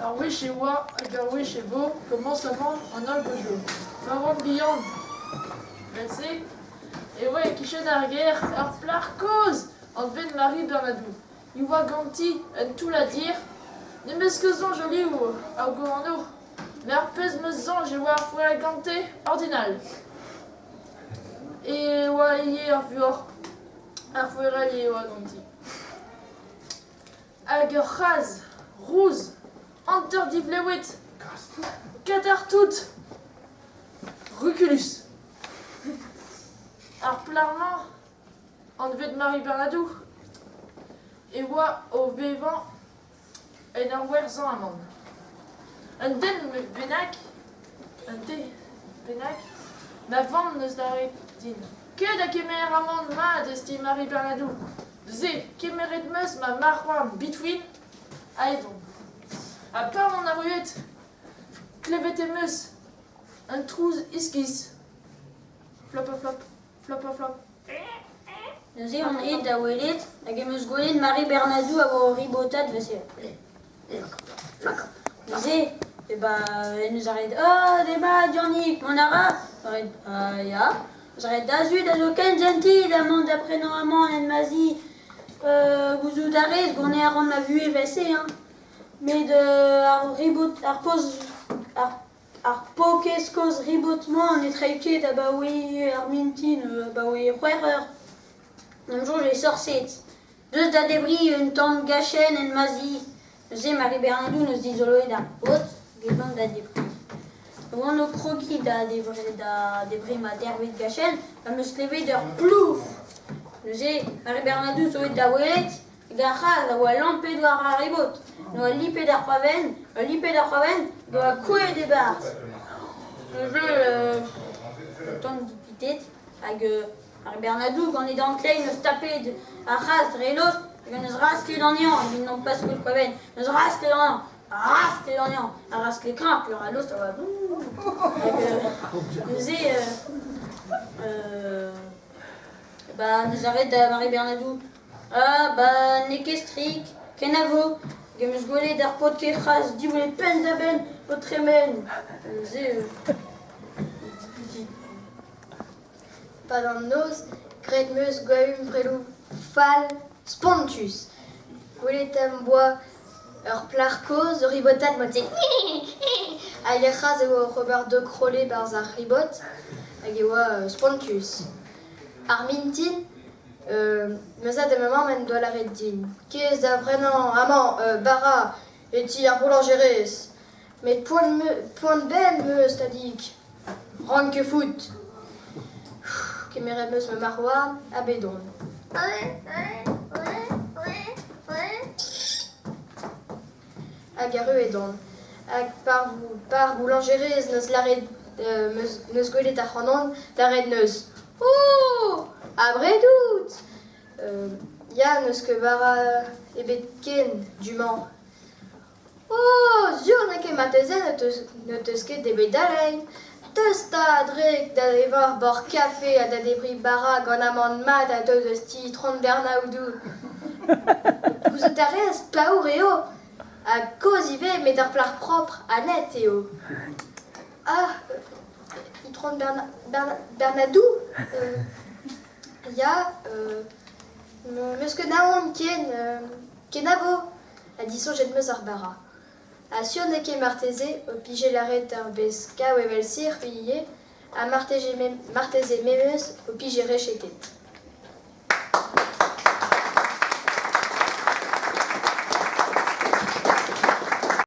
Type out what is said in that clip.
Ur wech e oa hag ur wech e vo komañsamant an holl gaozioù. Pa oan bihan evel-se e oa e-kichen ar gêr ur plac'h kozh anvet Marie Bernadou. E oa ganti un toullad hir. N'em eus ket soñj o liv hag o anv, met ar pezh 'm eus soñj e oa ar foar gante ordinal. E oa ivez ar vuoc'h. Ar foerell e oa ganti. Hag ur c'hazh rouz, hanter divlewet, katar-tout, rukulus. Ar plac'h-mañ, anvet Marie Bernadou, e oa o vevañ en ur werzhañ amann. Un den bennak, un den bennak, ma vamm 'neus lâret din ket da kemer amann mat eus ti Marie Bernadou. Neuze, kemeret 'm eus ma marc'h-houarn Bitwin aet on. Ha pa oan arruet, klevet em eus un trouz iskis. Flop-ha-flop, flop-ha-flop. Neuze on aet da welet hag em eus gwelet Marie Bernadou a oa o ribotat neuze. Neuze, eh ben, en deus aret Ah, demat Yannick, mont a ra? Aret, ah ya. Eus ret da zud a zo ken jentil amañ da prenañ amann en ma zi. Gouzout a rez gonez a ran ma vuhez evel-se hein. Met ar ribot, ar poz, ar, ar paourkaezh kozh ribot-mañ ne treiñ ket abaoe ar mintin, abaoe c'hwec'h eur. D'am soñj eo sorset. Deus da debriñ un tamm gachenn en ma zi. Neuze Marie Bernadou 'neus dizoloet ar paotr gedon da debriñ. E oan o krogiñ da debriñ da debriñ ma deirvet gachenn pa 'm eus klevet ur plouf. Neuze Marie Bernadou zo aet da welet hag ar c'hazh a oa lampet war ar ribot. N'oa lipet ar c'hoavenn, lipet ar c'hoavenn, doa kouezhet e-barzh. Neuze un tamm dipitet hag Ar Bernadou gant e dant kleiz 'neus tapet ar c'hazh dre e lost hag en deus rasklet anezhañ evit nompas koll koaven. 'Neus rasklet anezhañ, rasklet anezhañ, ha rasklet kreñv peogwir al lost a oa Hag neuze ba 'neus lâret da Marie Bernadou Ah ba n'eo ket strik, kenavo. Hag em eus gwelet ar paotr ket-c'hazh diwezhet penn-da-benn o tremen. Neuze 'Pad an noz, graet 'm eus gwallhuñvreoù fall spontus. Gwelet am boa ur plac'h kozh o ribotat mod-se hag ar c'hazh e oa oc'h ober dog-rolle 'barzh ar ribot hag e oa spontus. Ar mintin, ma zad ha ma mamm en doa lâret din "Kez da brenañ amañ bara e ti ar boulanjerez". Met poan-benn 'm eus, tadig. Ran ket fout. Kemeret 'm eus ma marc'h-houarn ha bet on. Hag erruet on. Hag par boulanjerez 'neus lâret 'neus gwelet ac'hanon, lâret 'neus Oh! Abred out! Ya, n'eus ket bara ebet ken du-mañ. Oh, sur n'eo ket marteze n'ho teus ket debret da lein. Deus 'ta a-drek da evañ ur boc'h kafe ha da debriñ bara gant amann mat a deu eus ti Itron Bernaodoù. Gouzout a rez, paour eo, ha kozh ivez met ur plac'h propr ha net eo. Ah, Itron Bernadou Ya, n'eus ket aon ken, kenavo. Ha disoñjet 'm eus ar bara. Ha sur n'eo ket marteze ho pije lâret ur bezh kav evel-se c'hwi ivez, ha marteze memes ho pije rechetet.